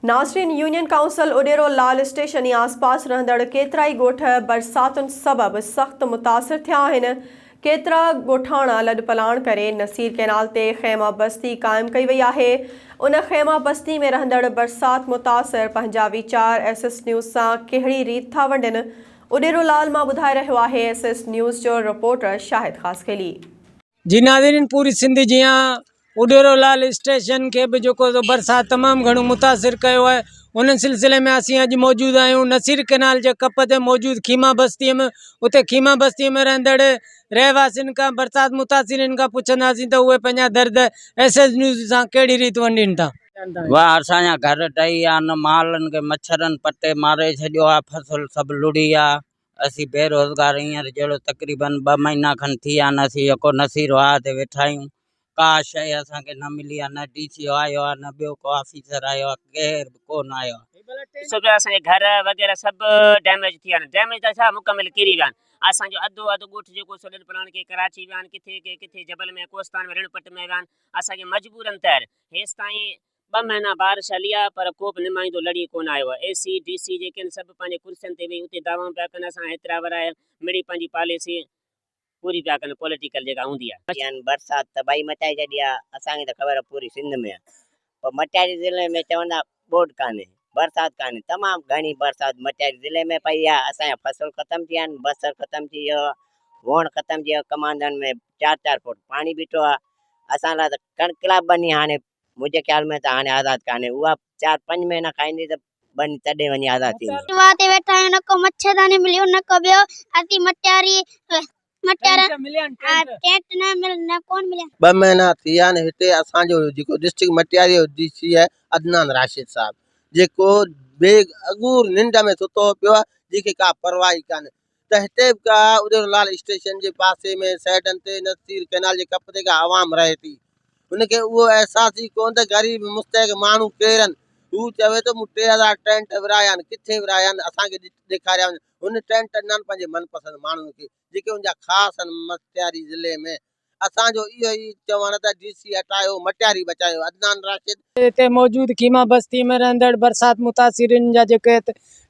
ناظرين union council Udero لال station ۽ آسپاس رهندڙ ڪيترائي ڳوٺ برساتن سبب سخت متاثر ٿيا آهن، ڪيترا ڳوٺاڻا لڏپلاڻ ڪري نصير ڪئنال تي خيما بستي قائم ڪئي وئي آهي، ان خيما بستي ۾ رهندڙ برسات متاثر پنهنجا ويچار ايس ايس نيوز سان ڪهڙي ريت ٿا ونڊين، اڏيرو لال مان ٻڌائي رهيو آهي ايس ايس نيوز جو رپورٽر شاهد خاصخيلي. جي ناظرين پوري سنڌ جيان اڏيرو لال اسٽيشن کي به جيڪو سو برسات تمام گهڻو متاثر ڪيو آهي ان سلسلي ۾ اسين اڄ موجود آهيون نصير ڪئنال جي ڪپ تي موجود خيما بستي ۾ اتي خيما بستي ۾ رهندڙ رهواسين کان برسات متاثرين کان پڇنداسين ته اهي پنهنجا درد ايس ايس نيوز سان ڪهڙي ريت ونڊين ٿا. واه اسان جا گهر ڊهي ويا آهن مالن کي مڇرن پٽي ماري ڇڏيو آهي فصل سڀ لڙهي ويا اسين بيروزگار هينئر جهڙو تقريبن ٻه مهينا کن ٿي ويا آهن اسين يڪو نصير واهه تي ويٺا آهيون ڪا شيء اسان کي نه ملي آهي نه ڊي سي او آيو آهي نه ٻيو ڪو آفيسر آيو آهي ڪير به ڪو نه آيو آهي. ڏسو پيا اسان جا گهر وغيره سڀ ڊيميج ٿي ويا آهن ڊيميج ته ڇا مڪمل ڪري ويا آهن اسان جو اڌو اڌ ڳوٺ جيڪو سو لڏ پلاڻ ڪي ڪراچي ويا آهن ڪٿي ڪي ڪٿي جبل ۾ ڪوهستان ۾ رڻ پٽ ۾ ويا آهن اسان کي مجبورن تحت هيستائين ٻه مهينا بارش هلي آ پر ڪو به نمائندو لڙي ڪونه آيو آ. اي سي، ڊي سي جيڪي آهن سڀ پنهنجي ڪرسين تي ويهي اتي دعوائون پيا ڪن اسان هيترا ورهيه مڙئي پنهنجي پاليسي پوري پيا ڪن پوليٽيڪل جيڪا هوندي آ. يعني برسات تباهي مچائي ڇڏي آ اسان کي ته خبر آ پوري سنڌ ۾ آ پر مٽياري ضلعي ۾ چوندا ٻوڏ ڪانهي برسات ڪانهي تمام گهڻي برسات مٽياري ضلعي ۾ پئي آ اسان جا فصل ختم ٿي ويا آهن بصر ختم ٿي ويو آ ووڻ ختم ٿي ويو ڪماندن ۾ چار چار فوٽ پاڻي بيٺو آ اسان لاء ته ڪڻڪ لاء ٻني هاڻي منهنجي خيال ۾ ته هاڻي آزاد ڪانهي اها چار پنج مهينا کائيندي ته ٻني تڏهن وڃي آزاد ٿيندي. واهه تي ويٺا آهيون نه ڪو مڇرداني مليو نه ڪو ٻيو اسين مٽياري مٽيارا ٽينٽ نه مل نه ڪون مليا. ٻه مهينا ٿي ويا آهن هتي اسان جو جيڪو ڊسٽرڪٽ مٽياري جو ڊي سي آهي عدنان راشد صاحب جيڪو بي اگور ننڊ ۾ ستو پيو آهي جنهن کي ڪا پرواهه ئي ڪانهي ته هتي به ڪا اڏيرو لال اسٽيشن جي پاسي ۾ سائيڊن تي نصير ڪئنال جي ڪپ تي ڪا عوام رهي ٿي. هن کي اهو احساس ئي ڪونه ته غريب مستحق ماڻهو ڪير آهن. هو چوي ٿو مون 3000 ٽينٽ ورهايا آهن، ڪٿي ورهايا آهن اسان کي ڏيکاريا وڃن. هن ٽينٽ ڏنا آهن پنهنجي من پسند ماڻهن کي جيڪي ان جا خاص آهن مٽياري ضلعي ۾. اسان جو اهو ئي چوڻ ته ڊي سي هٽايو مٽياري بچايو عدنان راشد. هتي موجود خيما بستي ۾ رهندڙ برسات متاثرين جا جيڪي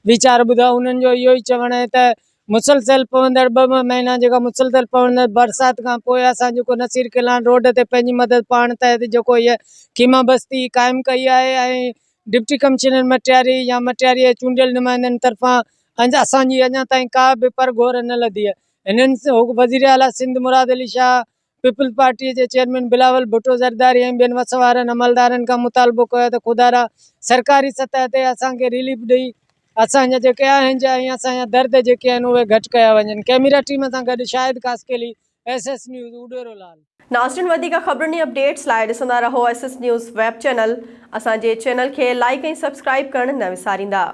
ويچار ٻڌا انهن جو اهو ئي چوڻ آهي ته مسلسل پوندڙ ٻه مهينا جيڪا مسلسل پوندڙ برسات کان پوء اسان جيڪو نصير ڪلان روڊ تي پنهنجي مدد پاڻ تحت جيڪو هيء خيما بستي قائم ڪئي آهي ۽ ڊپٽي ڪمشنر مٽياري يا مٽياري جي چونڊيل نمائندن طرفان اسان جي اڃا تائين ڪا به پرگهور نه لڌي آهي هنن وزيراعليٰ سنڌ مراد علي شاهه، پيپلز پارٽي جي چيئرمين بلاول ڀٽو زرداري ۽ ٻين وس وارن عملدارن کان مطالبو ڪيو ته خدارا سرڪاري سطح تي اسان کي رليف ڏئي اسان جا جيڪي اهنج ۽ اسان جا درد جيڪي آهن اهي گهٽ ڪيا وڃن ڪئميرا ٽيم سان گڏ Shahid Khaskheli, S S news, Adero Lal. ناظرين وڌيڪ خبرن ۽ اپڊيٽس لاء ڏسندا رهو S S news web channel اسان جي چينل کي لائيڪ ۽ سبسڪرائيب ڪرڻ نه وساريندا.